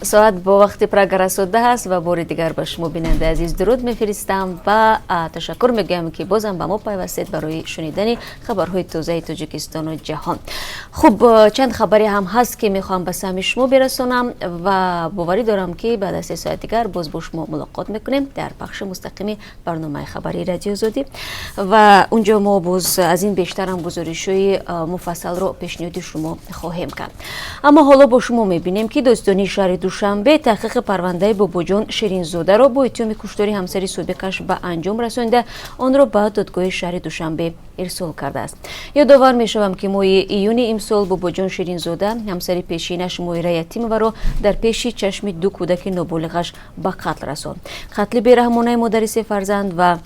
Соат бо вақти Прага расода аст ва бори дигар ба шумо, бинандаи азиз, дуруд мефиристам ва ташаккур мегӯям, ки бозам ба мо пайвастед барои шунидани хабарҳои тозаи Тоҷикистону ҷаҳон. Хуб, чанд хабаре ҳам ҳаст, ки мехоҳам ба самъи шумо бирасонам, ва боварӣ дорам, ки баъд аз 3 соат дигар боз бо шумо мулоқот мекунем дар пахши мустақими барномаи хабарии Радиои Озодӣ ва унҷо мо боз аз ин бештарам гузоришҳои муфассалро пешниҳоди шумо хоҳем кард. Аммо ҳоло бо шумо мебинем, ки додситонии шаҳри Душанбе таҳқиқи парвандаи Бобоҷон Ширинзодаро бо иттиҳоми куштори ҳамсари собиқаш ба анҷом расонида, онро ба додгоҳи шаҳри Душанбе ирсол кардааст. Ёдовар мешавам, ки моҳи июни имсол Бобоҷон Ширинзода ҳамсари пешинаш Моира Ятимоваро дар пеши чашми ду кӯдаки ноболиғаш ба қатл расонд. Қатли бераҳмонаи модари се фарзанд ва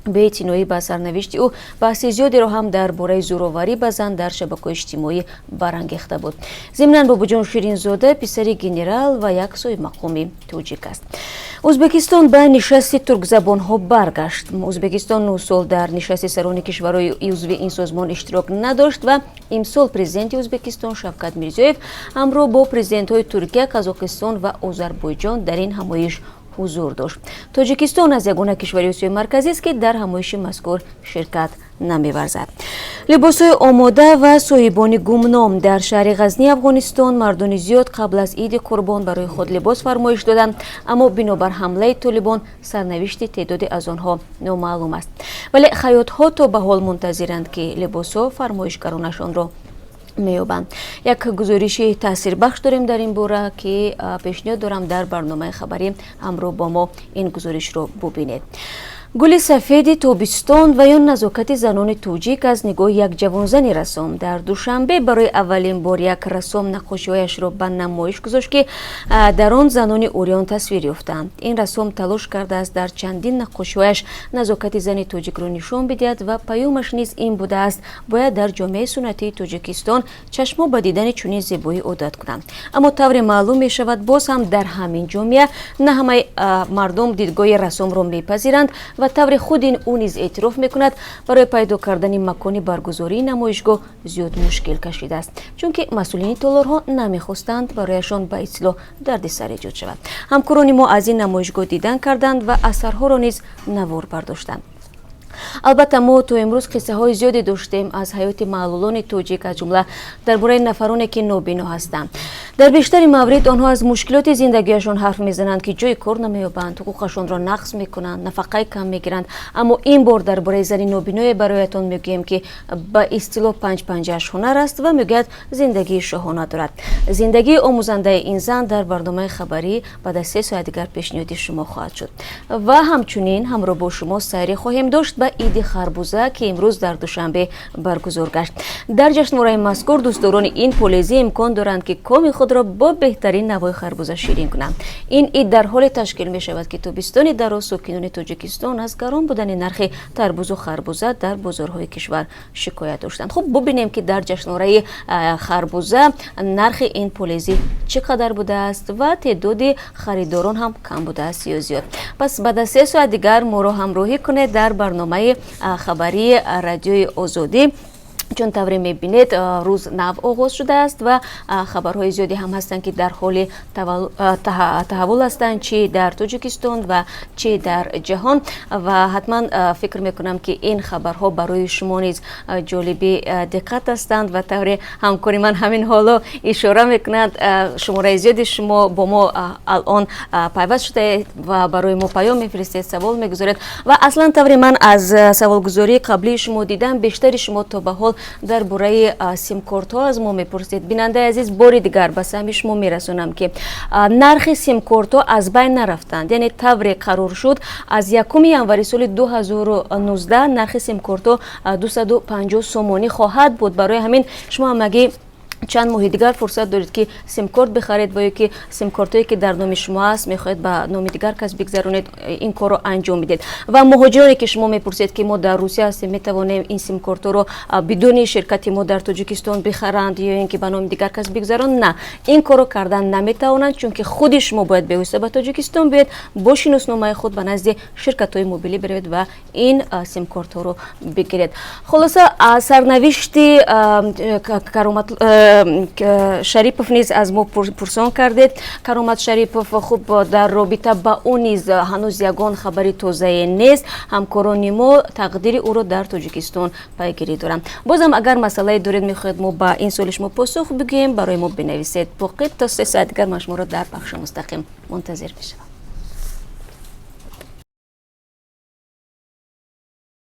беэътиноӣ ба сарнавишти ӯ баҳси зиёдеро ҳам дар бораи зӯроварӣ ба зан дар шабакаҳои иҷтимоӣ барангехта буд. Зимнан, Бобоҷон Ширинзода писари генерал ва як соҳибмақоми тоҷик аст. Ӯзбекистон ба нишасти туркзабонҳо баргашт. Ӯзбекистон 9 сол дар нишасти сарони кишварҳои узви ин созмон иштирок надошт ва имсол президенти Ӯзбекистон Шавкат Мирзиёев ҳамроҳ бо президентҳои Туркия, Қазоқистон ва Озарбойҷон дар ин ҳамоиш ҳузур дошт. Тоҷикистон аз ягона кишвари Осиёи Марказист, ки дар ҳамоиши мазкур ширкат намеварзад. Либосҳои омода ва соҳибони гумном. Дар шаҳри Ғазни Афғонистон мардони зиёд қабл аз Иди Қурбон барои худ либос фармоиш доданд, аммо бинобар ҳамлаи толибон сарнавишти теъдоде аз онҳо номаълум аст. Вале хаётҳо то ба ҳол мунтазиранд, ки либосҳо фармоишгаронашонро меёбанд. Як гузориши таъсирбахш дорем дар ин бора, ки пешниҳод дорам, дар барномаи хабарӣ ҳамроҳ бо мо ин гузоришро бубинед. Гули сафеди тобистон ва ё назокати занони тоҷик аз нигоҳи як ҷавонзани рассом. Дар Душанбе барои аввалин бор як рассом наққошиҳояшро ба намоиш гузошт, ки дар он занони урён тасвир ёфтаанд. Ин рассом талош кардааст, дар чандин наққошиҳояш назокати зани тоҷикро нишон бидиҳад ва паёмаш низ ин будааст: бояд дар ҷомеаи суннатии Тоҷикистон чашмҳо ба дидани чунин зебоӣ одат кунанд. Аммо тавре маълум мешавад, боз ҳам дар ҳамин ҷомеа на ҳамаи мардум дидгоҳи рассомро мепазиранд ва тавре худ ин ӯ низ эътироф мекунад, барои пайдо кардани макони баргузории намоишгоҳ зиёд мушкил кашидааст, чунки масъулини толорҳо намехостанд барояшон ба истилоҳ дардисар эҷод шавад. Ҳамкорони мо аз ин намоишгоҳ дидан карданд ва асарҳоро низ навор бардоштанд. Албатта, мо то имрӯз қиссаҳои зиёде доштем аз ҳаёти маълулони тоҷик, аз ҷумла дар бораи нафароне, ки нобино ҳастанд. Дар бештари маврид онҳо аз мушкилоти зиндагиашон ҳарф мезананд, ки ҷои кор намеёбанд, ҳуқуқашонро нақз мекунанд, нафақаи кам мегиранд. Аммо ин бор дар бораи зани нобиное бароятон мегӯем, ки ба истилоҳ панҷ панҷааш ҳунар аст ва мегӯяд, зиндагии шоҳона дорад. Зиндагии омӯзандаи ин зан дар барномаи хабарӣ баъд аз 3 соат дигар пешниҳоди шумо хоҳад шуд. Ва ҳамчунин ҳамроҳ бо шумо сайре хоҳем дошт ба Иди харбуза, ки имрӯз дар Душанбе баргузор гашт. Дар ҷашнвораи мазкур дӯстдорони ин полезӣ имкон доранд, ки коми худро бо беҳтарин навъи харбуза ширин кунанд. Ин ид дар ҳоле ташкил мешавад, ки тобистони дароз сокинони Тоҷикистон аз гарон будани нархи тарбузу харбуза дар бозорҳои кишвар шикоят доштанд. Хуб, бубинем, ки дар ҷашнвораи харбуза нархи ин полезӣ чӣ қадар будааст ва теъдоди харидорон ҳам кам будааст ё зиёд. Пас баъд аз 3 соат дигар моро ҳамроҳӣ кунед дар барномаи хабарии Радиои Озодӣ, чун тавре мебинед, рӯз нав оғоз шудааст ва хабарҳои зиёде ҳам ҳастанд, ки дар ҳоли таҳаввул ҳастанд, чӣ дар Тоҷикистон ва чӣ дар ҷаҳон. Ва ҳатман фикр мекунам, ки ин хабарҳо барои шумо низ ҷолиби диққат ҳастанд. Ва тавре ҳамкори ман ҳамин ҳоло ишора мекунанд, шумораи зиёди шумо бо мо алон пайваст шудаед ва барои мо паём мефиристед, савол мегузоред. Ва аслан, тавре ман аз саволгузории қаблии шумо дидам, бештари шумо то ба ҳол дар бораи симкортҳо аз мо мепурсед. Бинандаи азиз, бори дигар ба самъи шумо мерасонам, ки нархи симкортҳо аз байн нарафтанд. Яъне тавре қарор шуд, аз 1 январи соли 2019 нархи симкортҳо 250 сомонӣ хоҳад буд. Барои ҳамин шумо ҳамагӣ чанд моҳи дигар фурсат доред, ки симкорт бихаред ва ё ки симкортое, ки дар номи шумо аст, мехоҳед ба номи дигар кас бигзаронед, ин корро анҷом бидед. Ва муҳоҷироне, ки шумо мепурсед, ки мо дар Русия ҳастем, метавонем ин симкортҳоро бидуни ширкати мо дар Тоҷикистон бихаранд ё ин ки ба номи дигар кас бигзаронанд? На, ин корро кардан наметавонанд, чунки худи шумо бояд бевосита ба Тоҷикистон биёед, бо шиносномаи худ ба назди ширкатҳои мобилӣ биравед ва ин симкортҳоро бигиред. Хулоса, сарнавишти Каромат Шарипов низ аз мо пурсон кардед. Каромат Шарипов, хуб, дар робита ба ӯ низ ҳанӯз ягон хабари тозае нест. Ҳамкорони мо тақдири ӯро дар Тоҷикистон пайгирӣ доранд. Бозам агар масъалае доред, мехоҳед мо ба ин суоли шумо посух бигӯем, барои мо бинависед. Боқӣ то 3 соат дигар ман шуморо дар пахши мустақим мунтазир мешавам.